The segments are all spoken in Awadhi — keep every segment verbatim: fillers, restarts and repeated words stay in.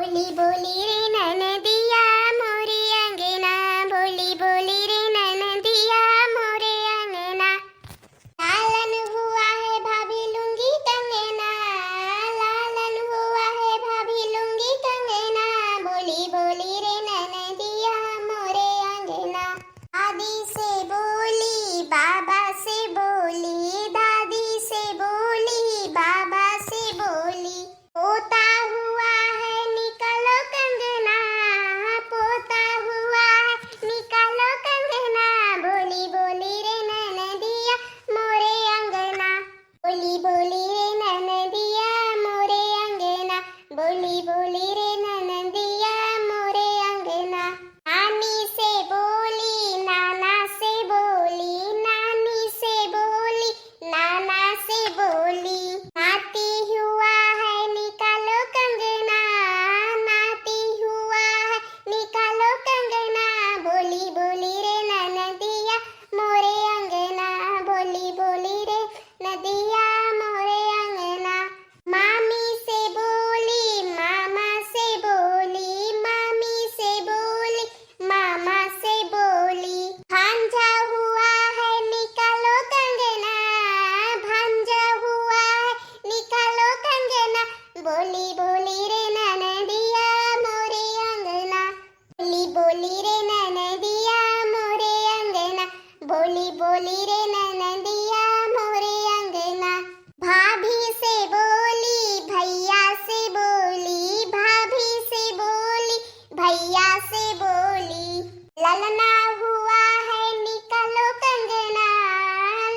बोली बोली रे ननदिया मोरे अंगना, बोली बोली रे ननदिया मोरे अंगना। लालन हुआ है भाभी लुंगी कंगना, लालन हुआ है भाभी लुंगी कंगना। बोली बोली रे ननदिया मोरे अंगना। दादी से बोली, बाबा से बोली, दादी से बोली, बाबा से बोली। पोता हुआ है निकालो कंगना, पोता हुआ है निकालो कंगना। बोली बोली रे ननदिया मोरे अंगना, बोली बोली रे ननदिया मोरे अंगना, बोली बोली रे ननदिया मोरे अंगना। नानी से बोली, नाना से बोली, नानी से बोली, नाना से बोली। नाती हुआ है निकालो कंगना, नाती हुआ है निकालो कंगना। बोली बोली रे ननदिया मोरे अंगना, बोली बोली रे नदिया मोरे अंगना। मामी से बोली, मामा से बोली, मामी से बोली, मामा से बोली। भांजा हुआ है निकालो कंगना, भांजा हुआ है निकालो कंगना। बोली बोली रे ननदिया मोरे अंगना, बोली बोली रे ननदिया मोरे अंगना, बोली बोली रे ननदिया मोरे अंगना। भाभी से बोली, भैया से बोली, भाभी से बोली, भैया से बोली। ललना हुआ है निकालो कंगना,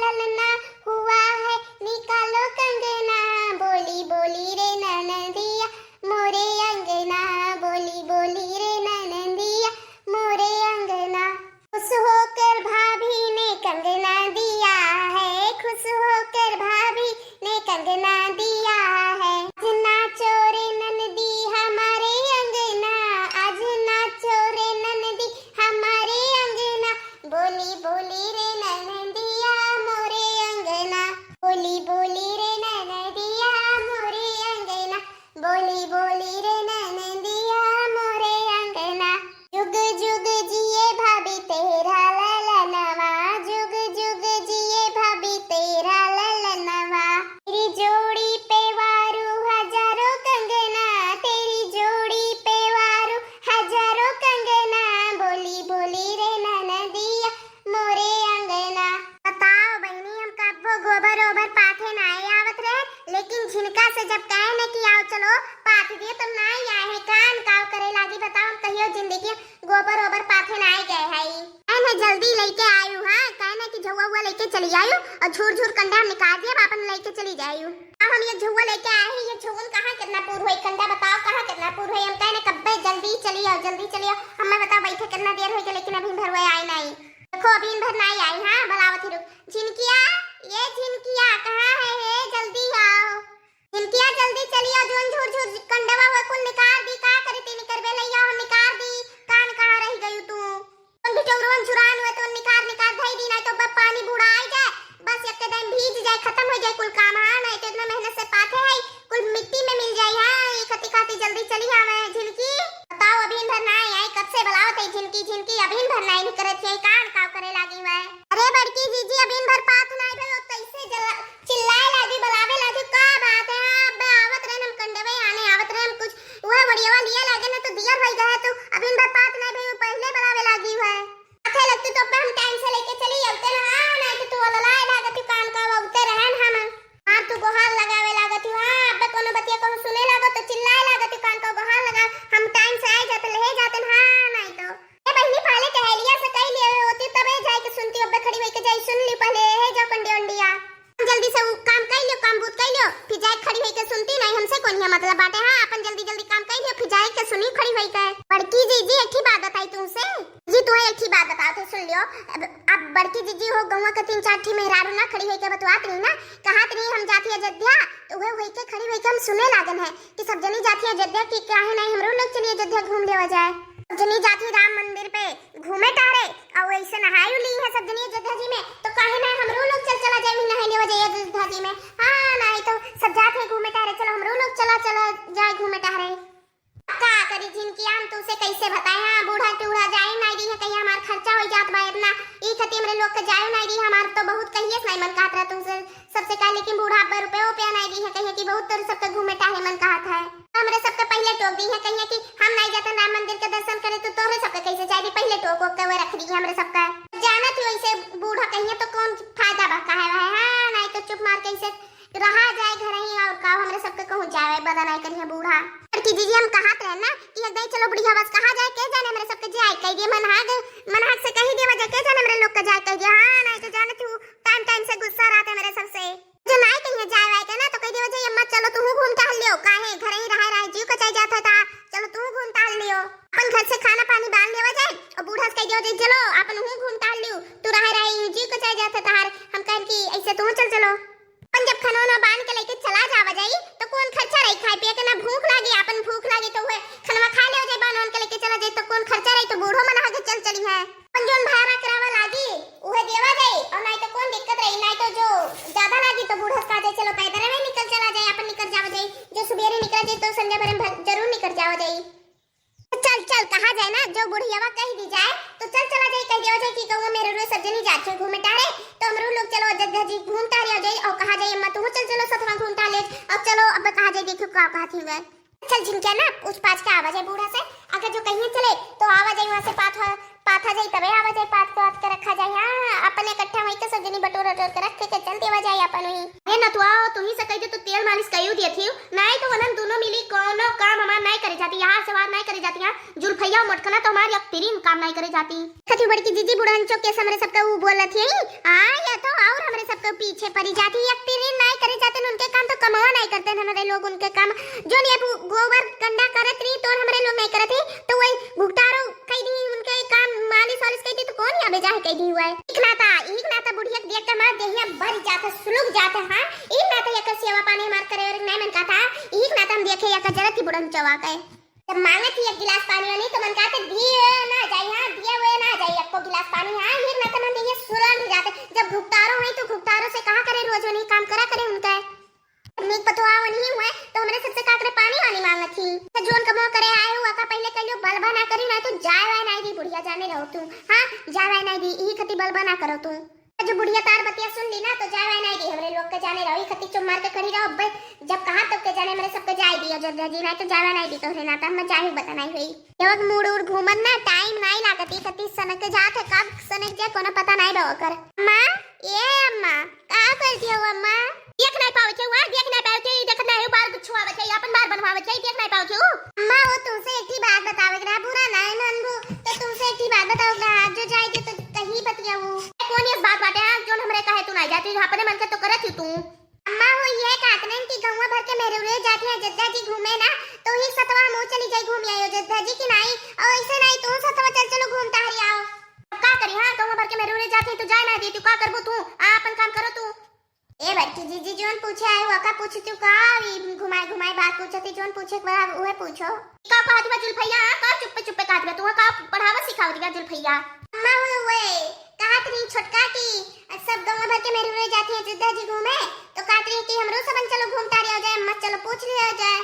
ललना हुआ है निकालो कंगना। बोली बोली रे ननदिया मोरे अंगना, बोली बोली रे ननदिया मोरे अंगना। खुश होकर भाभी ने कंगना दिया है, खुश होकर भाभी ने कंगना दिया है। आज नाचो रे ननदी हमारे अंगना, आज नाचो रे ननदी हमारे अंगना। बोली बोली रे ननदिया मोरे अंगना, बोली बोली रे ननदिया मोरे अंगना। बोली बोली रे ननदिया मोरे अंगना। जुग जुग जिए भाभी तेरा ललनवा, जुग जुग जिए भाभी तेरा ललनवा। तेरी जोड़ी पे वारू हजारों कंगना, तेरी जोड़ी पे वारू हजारों कंगना। बोली बोली रे ननदिया मोरे अंगना। बताओ बहिनी, हम कब्बो गोबर ओबर पाथे नाई आवत रहे, लेकिन झिनका से जब कहे न कि आओ चलो पाथ दिए, तो नाई आए हैं। कान काव करे लागी बताओ, हम कहियो जिंदगी गोबर ओबर पाथे नाई गए हई। कहे न जल्दी लेके आयु, हाँ, कहे न कि झउआ उआ लेके चली आयु और झूर झूर कंडा हम निकाल दिए, अपन लेके चली जायु। अब हम ये झउआ लेके आए हैं, ये झउन कहाँ कितना पूर होई, कंडा बताओ कहाँ कितना पूर होई। हम कहे न कब्बे जल्दी चली आओ, जल्दी चली आओ। हमें बताओ बैठे कितना देर होई गए, लेकिन अभी भर हुए आए नहीं। देखो, अभी इन भर नाई आई, हाँ, बुलावत ही रुक। झिनकिया, ये झिनकिया, कहाँ है हे? जल्दी आओ। झिनकिया, जल्दी चली आओ, जोन झूर झूर कंडवा हुआ कुल निकार दी, का करी ती निकरबे लइया, हम निकार दी, कान कहाँ रह गयू तू? उन भिटौरवन झुरान हुए तो निकार निकार धई दी, नहीं तो बस पानी बूढ़ा आई जाए, बस एक दम भीज जाए, खत्म हो जाए कुल काम, हाँ, नहीं तो इतना मेहनत से पाथे है, कुल मिट्टी में मिल जाई। हाँ, ये खती खाती जल्दी चली आवे झिनकी। बताओ, अभी भर नाई आई, कब से बुलावत है झिनकी, झिनकी, अभी भर नाई निकरत है, कान काव करे लागी हुआ है। अरे बड़की जीजी, अभी भर पात नाई भाई, वो कैसे जला-, चिल्लाए लागी, बुलावे लागी, का बात है? हाँ, अब आवत रहे हम कंडवे आने, आवत रहे हम कुछ, वह वड़ियावा लिए लागे ना तो दियर भाई गए तो अभी भर पात नाई भाई, वो पहले बुलावे लागी हुआ है। आथे लगती तो अब्बे हम टाइम से लेके चली अउते ना, हाँ, नहीं तो तू ललाए लागत कान काव अउते रहन हम। हाँ, तू गोहार लगावे लागत हूँ, हाँ, अब्बे कोनो बतिया कहूँ सुने लागो तो चिल्लाए लागत हूँ, कान काव गोहार लगा, हम टाइम से आए जाते, ले जाते, हाँ, नहीं तो। ए बहिनी, पहले कहेलिया से कह लिए होती तबे जाए के सुनती, अब्बे खड़ी होई के जाई सुन ली पहले, हे जाओ कंडी उंडिया। जल्दी से उ काम कइ लियो, काम बूत कइ लियो, फिर जाए खड़ी होई के सुनती नहीं, हमसे कौन है मतलब बाटे, हाँ, अपन जल्दी जल्दी काम कइ लियो, फिर जाए के सुनी खड़ी होई के। बड़की जीजी, एक ही बात बताई तुमसे। जी, तुम्हें एक ही बात बताओ थे, सुन लियो। अब, अब बड़की जीजी हो, गौवा के तीन चार ठी मेहरारू ना खड़ी होई के बतवात रही ना, कहत रही हम जाती अयोध्या, तो वह होई के खड़ी होई के हम सुने लागन है कि सब जनी जाती अयोध्या, कि काहे नहीं हमरो लोग चलिए अयोध्या घूम लेवा जाए। सब जनी जाती राम मंदिर पे घूमे टहरे, और ऐसे नहाई ली है सब जनी अयोध्या जी में, तो काहे ना हमरो लोग चल चला जाए, नहाई लेवा जाए अयोध्या जी में। हाँ, नहीं तो सब जाते हैं घूमे टहरे, चलो हमरो लोग चला चला जाए घूमे टहरे। का जिनकी हम तुमसे कैसे बताए, हाँ, बूढ़ा टूढ़ा जाए नाई दी है, कहीं हमार खर्चा हो जात बा इतना, ई खातिर हमरे लोग के जाए नाई दी, हमार तो बहुत कहिए से नाई मन कहत रहा तुमसे सबसे कहा, लेकिन बूढ़ा अब्बे रुपया रुपया नाई दी है, कहिए कि बहुत तोरे सबके घूमे टहले मन कहत है। हमरे सबके पहले टोक दी है, कहिए कि हम नाई जाते राम मंदिर के दर्शन करे, तो तोरे सबके कैसे जाए दी, पहले टोक ओक के वो रख दी है हमरे सबके। जानत ही वैसे बूढ़ा कहिए तो कौन फायदा बा, कहे है, हाँ, नाई तो चुप मार कैसे रहा जाए घर ही, और का हमरे सबके कहूँ जाए बदा नाई करिए बूढ़ा। बड़की जीजी हम कहत रहे ना कि एक दाई चलो बुढ़िया बस कहा जाए, के जाने हमरे सबके जाए कह दिए, मनहाग, मनहाग से कही देवा जाए, के जाने हमरे लोग के जाए कह दिए। हाँ, नाई तो जानत हूँ टाइम टाइम से गुस्सा रहते हमरे सबसे। जो नाई कहिए जाए वाए के ना तो कह देवा जाए, अम्मा चलो तू घूम टहल लियो, काहे घर ही रहे रहे जीव कचाई जात है ता, चलो तू घूम टहल लियो। अपन घर से खाना पानी बांध लेवा जाए और बूढ़ा से कह देवा जाए, चलो अपन हूँ घूम टहल लियो, तू रहे रहे जीव कचाई जात है तहार, हम कहन कि ऐसे तू चल चलो। अपन जब खनौना बांध के लेके चला जावा जाई, तो कौन खर्चा रही खाए पिए के? ना भूख लागी, आपन भूख लागी तो उहे खनवा खा ले जाई, बांध के लेके चला जाई, तो कौन खर्चा रही? तो बूढ़ो मन आगे चल चली है। अपन जोन भाड़ा करावा लागी, उहे देवा जाई, और नहीं तो कौन दिक्कत रही, नहीं तो जो ज्यादा लागी तो बूढ़ो का जाए, चलो पैदल में निकल चला जाए, अपन निकल जावा जाई, जो सुबेरे निकला जाए तो संध्या भरे में भ-, जरूर निकल जावा जाई। चल, चल, कहा जाए ना, जो बुढ़ियावा कह दी जाए, तो चल चला जाए, कह दिया जाए कि कहूँ मेरे रोज सब जनी जात है घूमे टहरे, तो हमरो लोग चलो अयोध्या जी घूम टहरे आ जाए, और कहा जाए अम्मा तू चल चलो सथवा घूम टहरे, और चलो अब कहा जाए देखो का कहा थी वह। चल झिनकिया ना, पूछ पाछ के आवा जाए बूढ़ा से, अगर जो कहीं चले, तो आवा जाए वहाँ से पाथ, पाथा जाए, तबे आवा जाए, पाथ के वाथ के रखा जाए। हाँ, हाँ, अपन इकट्ठा वहीं के सब जनी बटोर वटोर के रख के चल देवा जाए अपन वहीं। हे नथुआ, तुही से कह दे तो तेल मालिश कइउ दिए थी, नाई तो वनन दोनों मिली कौनो काम हमार नाई करे जाती, यहाँ से वार नाई करे जाती, यहाँ जुल्फैया मोटकना तो हमार एक तिरिन काम नाई करे जाती। कथी बड़की जीजी बुढ़न चौक के हमरे सबके ऊ बोलत यही, आ, ये तो और हमरे सबके पीछे पड़ी जाती, एक तिरिन नाई करे जाते, उनके काम तो कमवा नाई करते हमरे लोग, उनके काम जो ये बु-, गोबर कंडा करत रही तो हमरे लोग नाई करत ही, तो वही घुघटारो कह दी उनके काम मालिश वालिश कह दी तो कौन यहाँ बेजा है कह दी हुआ है। एक नाता, एक नाता बुढ़िया के देख के हमार देहिया भर जाता, सुलुग जाता, हाँ, एक नाता एक सेवा पानी हमार करे और नहीं मन का था, एक नाता हम देखे या का जरूरत ही बुढ़न चवा के। जब मांगत ही एक गिलास पानी वानी तो मन का थे दिए ना जाई, हाँ, दिए हुए ना जाई, एक को गिलास पानी, हाँ, एक नाता मन देहिया सुलग जाते। जब घुघटारो हुई तो घुघटारो से कहा करे रोज वनी काम करा करे उनका। नीक पतोहा वनी हुए तो हमरे सबसे का करे पानी वानी मांगत ही। तो जोन कमवा करे आए हुआ का पहले कहियो बलबा ना करी, ना तो जाए वाए नाई दी बुढ़िया जाने रहो तू। हाँ, जाए वाए नाई दी, यही खती बलबा ना करो तू। जो बुढ़िया तार बतिया सुन ली ना तो जाए वाए नाई दी हमरे लोग के जाने रहो, यही खती चुप मार के खड़ी रहो। अब्बे जब कहा तब के जाने हमरे सबके जाए दी अयोध्या जी, नाई तो जाए वाए नाई दी तोहरे नाता हम जाए बता नाई हुई। जब मूड़ उड़ घूमत ना टाइम नाई लागत, यही खती सनक के जात है, कब सनक जाए कोनो पता नाई बा ओकर। माँ, ए अम्मा, का करती हो अम्मा? देख नहीं पावे छे, वहाँ देख नहीं पावे छे, देख नहीं हो, बार छुआवे छे, अपन बार बनवावे छे, देख नहीं पावे छे। अम्मा, वो तुमसे एक ही बात बतावे के रहा, बुरा ना है मानबू, तो तुमसे एक ही बात बतावे के रहा, जो जाए के तो कहीं बतियाऊ। कौन ये बात बाटे, हाँ, जो हमरे कहे तू नहीं जाती, अपने मन के तो करत ही तू। अम्मा, वो ये कहत नहीं कि गौवा भर के मेहरुरे जाती है अयोध्या जी घूमे ना, तो ही सतवा मुँह चली जाई घूम आयो अयोध्या जी की नाई, और ऐसे नहीं तू सतवा चल चलो घूम टहरी आओ। अब का करी, हाँ, गौवा भर के मेहरुरे जाती है, तू जाए ना देती, का करबू तू? आ, अपन काम करो तू। ए बड़की जीजी, जोन पूछे आए हुआ का पूछती का? ई घुमाए घुमाए बात पूछती, जोन पूछे के बा उहे पूछो। का कहत बा जुल्फैया? का चुप्पे चुप्पे कहत बा? तू का पढ़ावत सिखावत बा जुल्फैया? अम्मा, वो, वो कहत रही छोटका कि सब गौवा भर के मेहरुरे जाती है अयोध्या जी घूमे, तो कहत रही कि हमरो सबन चलो घूम टहरी आ जाए, अम्मा चलो पूछ लिया जाए।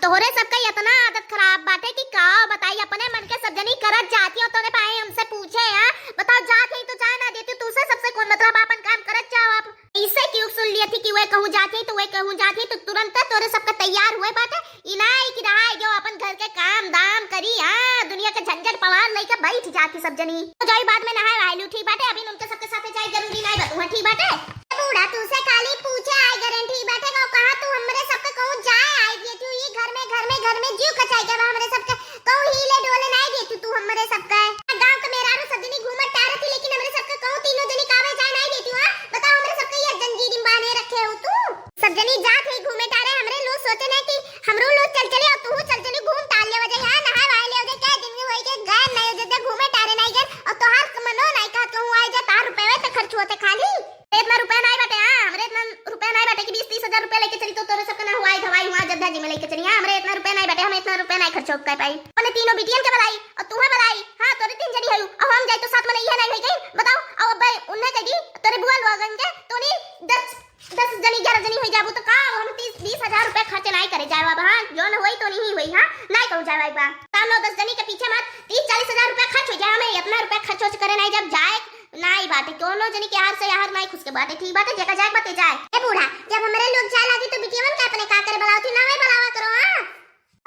तोहरे सबका इतना आदत खराब बाटे कि का बताई, अपने मन के सब जनी करत जाती हो, तोरे पाए हमसे पूछे, हाँ? बताओ, जात है तो जाए ना देती, तुमसे सबसे कौन मतलब, अपन काम करत जाओ आप। इसे क्यों सुन लिया थी कि वे कहूँ जात है तो वे कहूँ जात है, तो तुरंत तोरे सबका तैयार हुए बाटे। ई नाई कि रहा जो अपन घर के काम दाम करी, हाँ, दुनिया के झंझट पवार लेके बैठ जाती सब जनी। तो जाई बाद में नहाए वाए लू, ठीक बाटे, अभी उनके सबके साथे जाए जरूरी नाई बा, हाँ, ठीक बाटे। बूढ़ा, तू से खाली पूछे आई गारंटी बैठे गो, कहा तू हमरे सबके कहूँ जाए आई दिए तू, ई घर में, घर में, घर में जीव कचाई के बा हमरे सबके, कहूँ हिले डोले नहीं दिए तू, तू हमरे सबके। गाँव के मेहरारू सब जनी घूमत टहरत ही, लेकिन हमरे सबके कहूँ तीनों जनी कावे जाए नहीं दिए तू, हाँ? बताओ, हमरे सबके ये जंजीरी में बांधे रखे हो तू। सब जनी जात है घूमे टहरे, हमरे लोग सोचे नहीं कि हमरो लोग चल चले और तू चल चले घूम टहल लेवा जाए, हाँ? नहाए वाए लेवा जाए, क्या दिन में होई के गए नहीं हो जब घूमे टहरे नहीं गए, और तोहार मनो नहीं कहत कहूँ आए जा, तार रुपये तो खर्च होते खाली। इतना रुपया नाई बाटे, हाँ, हमरे इतना रुपया नाई बाटे कि बीस तीस हजार रुपया लेके चली तो तोरे सबके ना हुआई धवाई हुआ अयोध्या जी में लेके चली, हाँ, हमरे इतना रुपया नाई बाटे, हम इतना रुपया नाई खर्च कर पाई। अपने तीनों बिटियन के बुलाई और तुम्हें बुलाई, हाँ, तोरे तीन जनी हयू, अब हम जाई तो साथ में ले, यह नहीं गई, बताओ, अब अब उन्हें कह दी, तोरे बुआ लोगन के, तो नहीं दस, दस जनी, ग्यारह जनी हो जाबू तो का, हम तीस, बीस हजार रुपया खर्च नाई करे जाए बाबा, हाँ, जो न होई तो नहीं होई, हाँ, नाई कहूँ जाए बा। नौ दस जनी के पीछे मत तीस चालीस हजार रुपया खर्च हो जाए, हमें इतना रुपया खर्च उर्च करे नाहीं, जब जाए नाहीं बाटे, कौनो जनी के यार से यार नाहीं खुस के बाटे, ठीक बाटे, जेका जाए बाटे जाए। ए बूढ़ा, जब हमरे लोग जाए लागी तो बिटियवन का अपने का करे बुलावती, ना वही बुलावा करो, हाँ?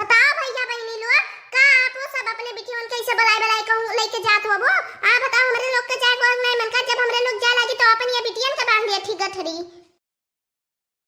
बताओ भैया बहिनी लोग, का आपो सब अपने बिटियवन के ऐसे बुलाए बुलाए कहूँ लेके जात हो वो? आ बताओ, हमरे लोग के जाए को नाहीं मन का, जब हमरे लोग जाए लागी तो अपन ये बिटियन के बांध दिया ठीक गठरी।